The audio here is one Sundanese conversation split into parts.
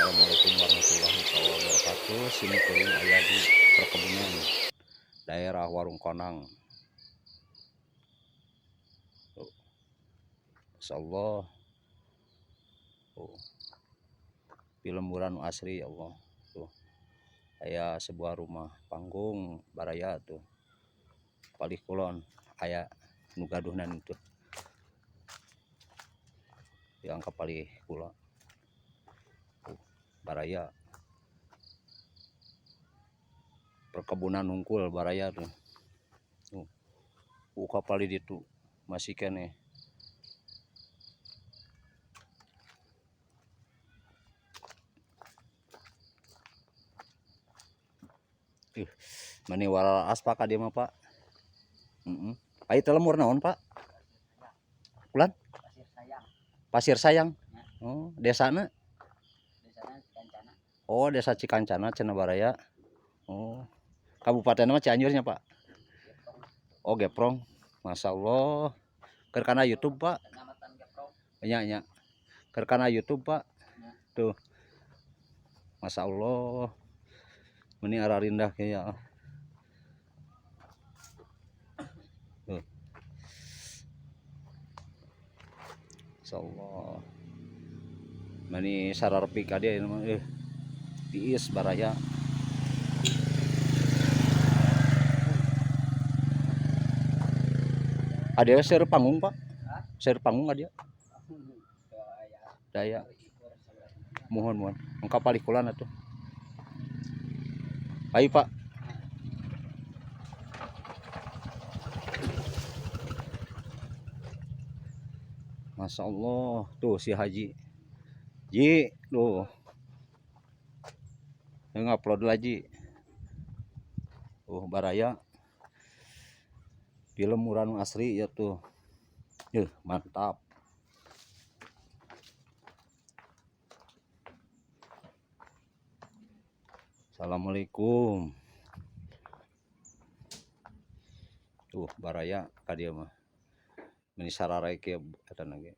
Assalamualaikum warahmatullahi wabarakatuh. Sini kuring aya di perkebunan daerah Warung Konang. Tuh. Insyaallah. Tuh. Film lemburan asri ya Allah. Tuh. Aya sebuah rumah panggung baraya tuh. Palih kulon aya nu gaduhna tuh. Yang ka palih kula. Tuh, baraya. Perkebunan nungkul baraya tuh. Tuh. Ka palih ditu masih keneh. Mani wararas Pak ka dieu mah Pak. Heeh. Ai teh lemur naon Pak? Kulan? Pasir Sayang. Pasir Sayang. Oh, desana? Desana Cikancana. Oh, desa Cikancana cenah baraya. Oh. Kabupaten mah Cianjurnya Pak. Geprong. Oh, Geprong. Masya Allah. Keur kana YouTube Pak. Kecamatan Geprong. Nya nya. Keur kana YouTube Pak. Ya. Tuh. Masya Allah. Meni ararindah ya. Tuh. Masya Allah. Mani sararepi ka dieu mah tiis baraya. Ada seur panggung Pak? Hah? Seur panggung ada? Daya. Mohon mohon. Engka palih kulan atuh. Ayo Pak. Masya Allah. Tuh si Haji. Ji, tuh. Ngupload lagi. Baraya. Film Murano asri ya tuh. Mantap. Assalamualaikum. Tuh baraya ka dieu mah. Meni sararae kieu eta na ge.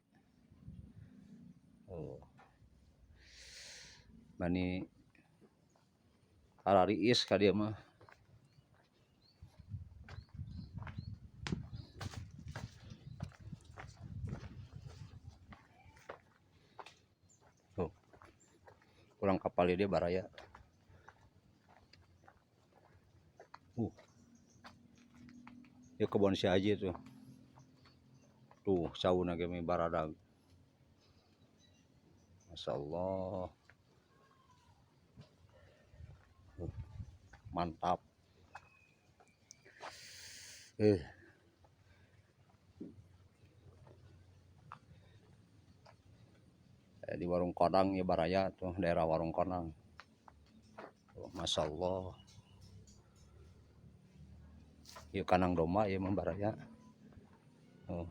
Oh. Mani arariis ka dieu mah. Tuh. Kurang kapal dia baraya. Ya kebon si Haji tuh. Tuh sauna ge mi baradag. Masya Allah. Mantap. Di Warung Konang ya baraya tuh, daerah Warung Konang. Tuh, Masya Allah. Yuk kanang domba ya mah baraya. Oh.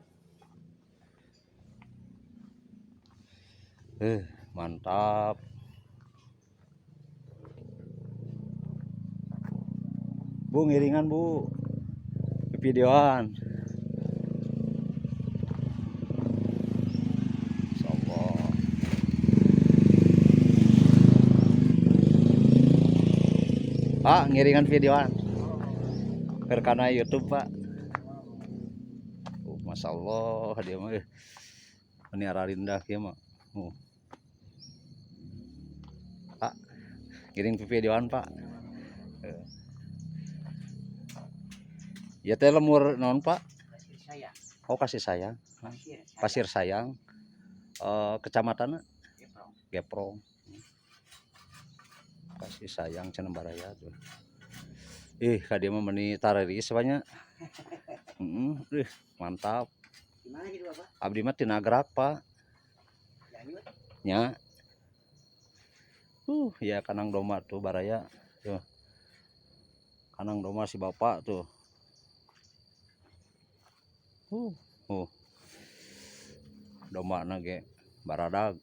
Mantap. Bu ngiringan Bu. Videoan. Insyaallah. Pak, ngiringan videoan. Keur kana YouTube, Pak. Oh, Masya Allah dia mah. Ini ararindah kieu mah. Oh. Pak, ngiring videoan, Pak. Ya teh lemur naon, Pak? Pasir Sayang. Oh, Kasih Sayang. Pasir Sayang. Pasir Sayang. Kecamatan Geprong. Geprong. Kasih Sayang cenah baraya tuh. Ih, ka dieu mah meuni tararis banyak. Heeh, mantap. Gimana gitu, Bapak? Abdi mah tina gerak, Pak. Cianjur. Nya. Ya kanang domba tuh baraya tuh. Kanang domba si bapak tuh. Domba na ge baradag.